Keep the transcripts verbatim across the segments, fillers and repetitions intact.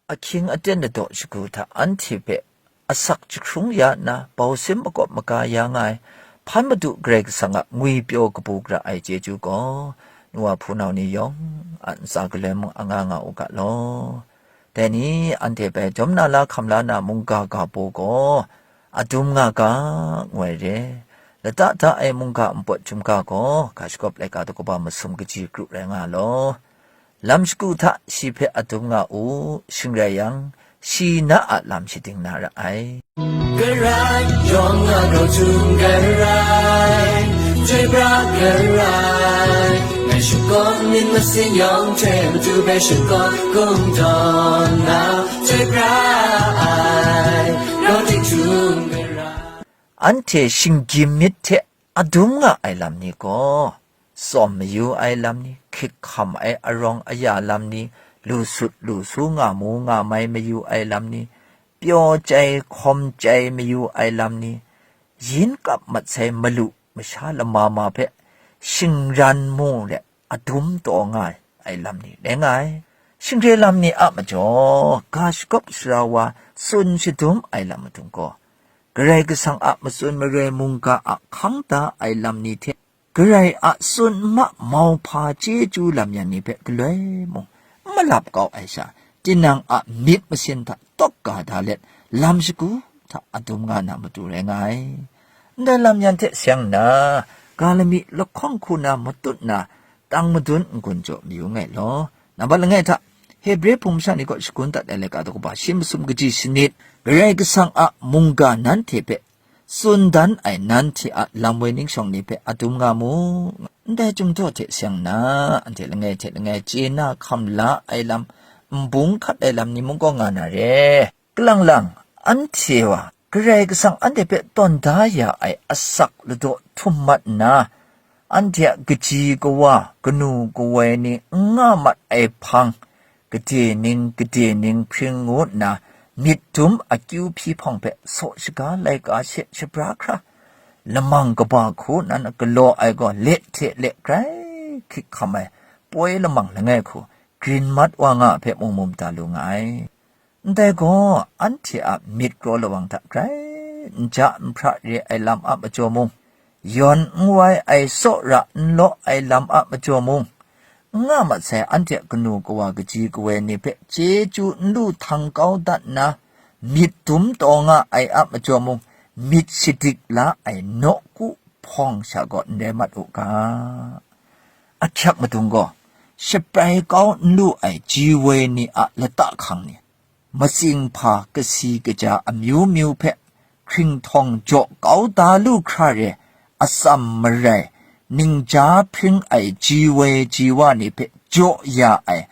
ahkying aten ladaw shagu hta anhte hpe asak jahkrung ya nna, bausim makawp maga ya nga ai, hpan madu Karai Kasang a ngwipyaw kabu gara ai chyeju gaw, nu wa hpunau ni yawng a ntsa galoi mung anga nga u ga law. Dai ni anhte bai jawm na la hkam la na mungga ga baw gaw, adum nga ga, ngu ai re. Lata da ai mungga npawt chyum ga gaw, ga shagawp laika daw kaba masum kaji kru rai nga law. Lam shagu hta shi hpe adum nga u, shing rai yang, shi na a lam shading na ra ai. Karai, yawng a grau htum karai, chyoi pra karai, ngai shakawn myit masin yawng hte matu hpe shakawn kungdawn na, chyoi pra ai, grau tik htum karai. Anhte shinggyim myit hte adum nga ai lam ni gaw, tsawm mayu ai lam ni, hkrit hkam ai arawng aya lam ni, lu sut lu su nga mu nga mai mayu ai lam ni, pyaw chyai hkawm chyai mayu ai lam ni, yin kap mat sai malu masha lama ma hpe shingran mu let adum taw nga ai lam ni rai nga ai. Shingre lam ni a majaw, ga shagawp sara wa tsun shadum ai lam madung gaw, Karai Kasang a matsun maroi mungga a hkang da ai lam ni hte, Karai a tsun nma mauhpa chyeju lam yan ni hpe galoi mung n malap kau ai sha, tinang a myit masin hta tawk ga da let, lam shagu hta adum nga na matu rai nga ai. Ndai lam yan hte seng nna, ga lami lahkawng hku na matut na, tang madun n-gun jaw mayu nngai law. Nambat langai hta, Hebre hpung masha ni kaw shagun dat ai laika daw kaba shi masum kaji sanit, Karai Kasang a mungga nanhte hpe tsun dan ai nanhte a lam woi ning shawng ni hpe adum nga mu. Ndai chyum daw hte seng nna, anhte langai hte langai chye na hkam la ai lam, n bung hkat ai lam ni mung gaw nga na re. Kalang lang, anhte wa, Karai Kasang anhte hpe tawn da ya ai asak ladaw htum mat nna, anhte a kaji kawa, kanu kawoi ni n nga mat ai hpang, gade ning, gade ning hpring ngu nna, myit dum akyu hpyi hpawng hpe saw shaga laika she shabra hkra, lamang kaba hku nan galaw ai gaw let hte let grai hkrit hkam ai poi lamang langai hku, grin mat wa nga hpe mung mum da lu nga ai. Ndai gaw, anhte a myit kraw lawang hta grai n ja n hpra re ai lam a majaw mung, yawn n wai ai tsawra n law ai lam a majaw mung, n nga mat sai anhte a kanu kawa kaji kawoi ni hpe chyeju n lu htang kau dat nna, myit dum taw nga ai a majaw mung, myit shadik la ai nawku hpawng sha gaw n rai mat u ga. Ahkyak madung gaw, shaprai kau n lu ai ji woi ni a lata hkang ni, matsing hpa kasi kaja amyu myu hpe hkringhtawng jaw kau da lu hkra re, atsam marai, ningja hpring ai ji woi ji wa ni hpe jaw ya ai,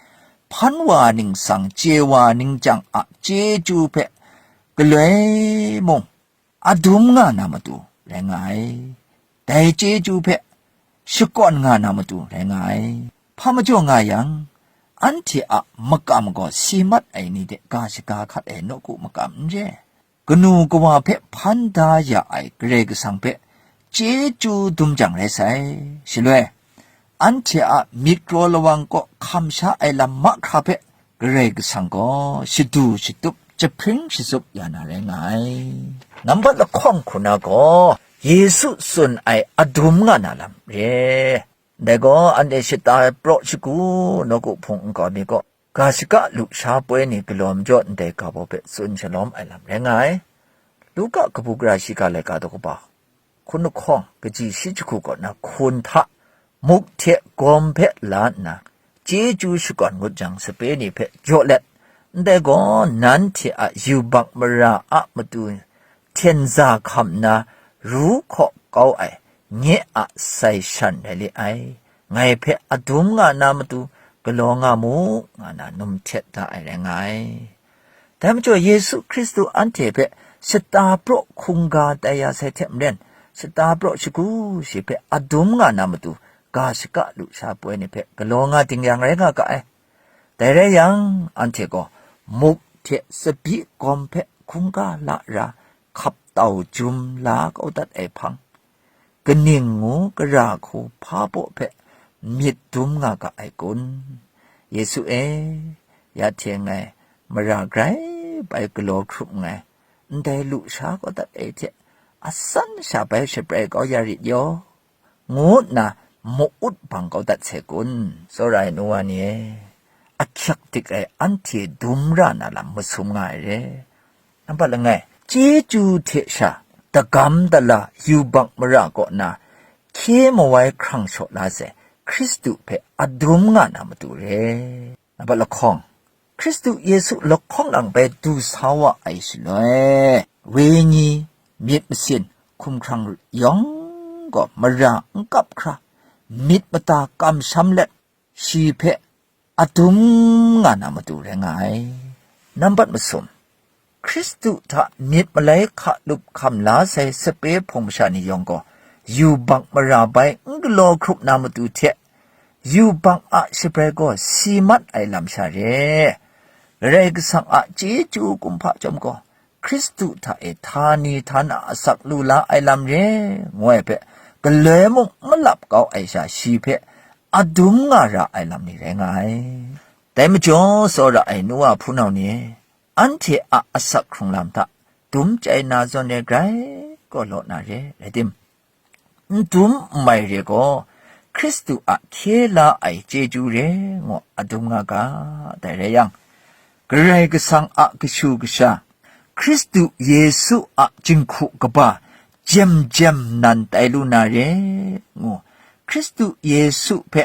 hpan wa ningsang chye wa ningchyang a chyeju hpe galoi mung, adum nga na matu rai nga ai. Dai chyeju hpe shakawn nga na matu rai nga ai. Hpa majaw nga yang, anhte a makam gaw si mat ai ni de ga shaga hkat ai nawku makam n re. Kanu kawa hpe hpan da ya ai Karai Kasang hpe chyeju dum jang rai sai. Shaloi, anhte a myit kraw lawang kaw hkam sha ai lam mahkra hpe Karai Kasang gaw shadu shatup, jahpring shatsup ya na rai nga ai. Nambat lahkawng hku na gaw, Yesu tsun ai adum nga na lam re. Dai gaw, anhte shata praw shagu nawku hpung nkau mi gaw, ga shaka lusha poi ni galaw majaw ndai ga baw hpe tsun shalawm ai lam rai nga ai. Luka kabu gara shiga laika daw kaba hkun lahkawng kaji shi jahku kaw na hkun hta, muk hte gawm hpe la nna, chyeju shakawn ngut jang, sape ni hpe jaw let, ndai gaw, nanhte a yubak mara a matu hten za hkam nna, ru hkaw kau ai nye a sai shan rai li ai. Ngai hpe adum nga na matu galaw nga mu, nga na num htet da ai rai nga ai. Dai majaw, Yesu Hkristu anhte hpe shata praw hkungga tai ya sai hte maren, shata praw shagu shi hpe adum nga na matu ga shaka lusha poi ni hpe galaw nga ding yang rai nga ga ai. Dai rai yang, anhte gaw muk hte tsabyi gawm hpe hkungga la ra, hkap tau jum la kau dat ai hpang, kaning ngu gara hku hpa baw hpe myit dum nga ga ai kun? Yesu e, ya hte ngai mara grai bai galaw hkrup nngai, ndai lusha kau dat ai hte asan sha bai shabrai kau ya rit yaw, ngu nna ma-ut bang kau dat sai kun, tsawra ai nu wa ni e? Ahkyak dik ai anhte dum ra na lam masum nga ai re. Nambat langai, chyeju hte sha dagam dala yubak mara kaw na hkye mawai hkrang shaw la sai Hkristu hpe adum nga na matu re. Nambat lahkawng, Hkristu Yesu lahkawng lang bai du sa wa ai shaloi, wenyi myit masin hkumhkrang yawng gaw mara n kap hkra, myit mata kamsham let, shi hpe adum nga na matu rai nga ai. Nambat masum, Hkristu hta myit malai hka lup hkam la sai sape hpawng masha ni yawng gaw, yubak mara bai n galaw hkrup na matu hte, yubak a shabrai gaw si mat ai lam sha re. Karai Kasang a chyeju kumhpa chyawm gaw, Hkristu hta e htani htana asak lu la ai lam re, ngu ai hpe, galoi mung malap kau ai sha shi hpe adum nga ra ai lam ni rai nga ai. Dai majaw, tsawra ai nu wa hpunau ni e, anhte a asak hkrung lam hta dum chyai na zawn e grai gaw law na re, rai tim, n dum n mai re gaw, Hkristu a hkye la ai chyeju re ngu adum nga ga, dai rai yang, Karai Kasang a kashu kasha, Hkristu Yesu a jinghku kaba jem jem nan tai lu na re, ngu Hkristu Yesu hpe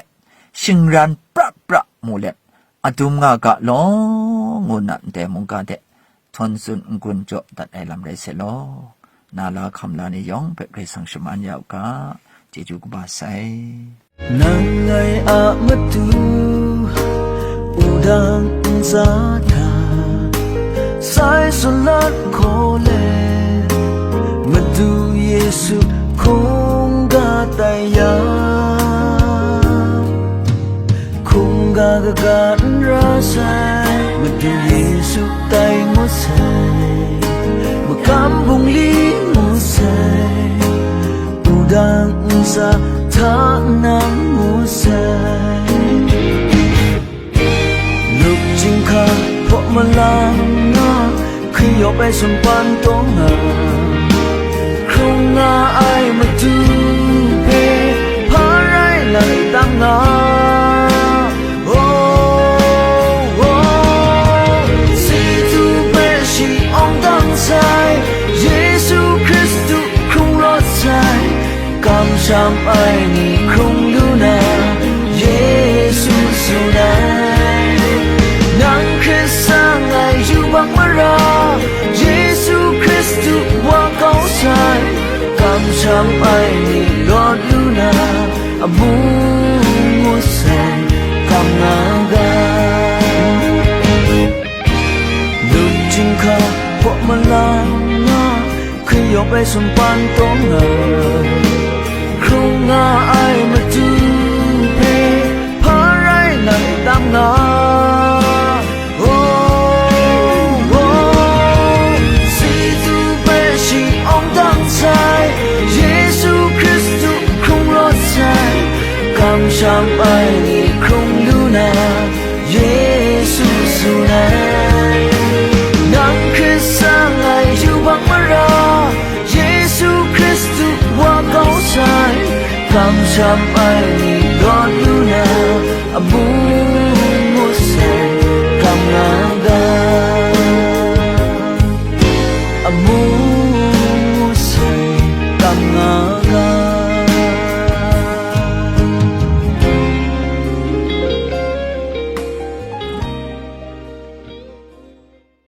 shingran pra pra mu let, adum nga ga law, ngu nna ndai mungga de htawn tsun n-gun jaw dat ai lam rai sai law, na la hkam la ni yawng hpe Karai Kasang shaman ya u ga, chyeju kaba sai. Nang ngai a matu, wudang ntsa hta, sai salat hkaw let, Madu Yesu hkungga tai ya. Hkungga kaga n ra sai, Madu Yesu tai ngut sai, makam bungli ngut sai, wudang ntsa hta nang ngut sai. Lup chyinghka hpaw malang nga, hkri yawp ai sumpan taw nga, hkrung nga ai Madu hpe hpa rai ngai tam nga. Oh, oh, si tu hpe shi awng dang sai, Yesu Hkristu hkrung rawt sai, kamsham ai ni hkrung lu na, Yesu tsun ai. Nang Hkrit sa ngai yubak mara, Yesu Hkristu wa kau sai, kamsham ai ni lawt lu na, amu ngut sai, kam nga ga. Lup chyinghka hpaw malang nga, hkri yawp ai sumpan taw nga, hkrung nga ai Madu hpe hpa rai ngai tam nga. Oh, oh, si tu hpe shi awng dang sai, Yesu Hkristu hkrung rawt sai, kamsham ai ni hkrung lu na, Yesu tsun ai. Nang Hkrit sa ngai yubak mara, Yesu Hkristu wa kau sai, kamsham ai ni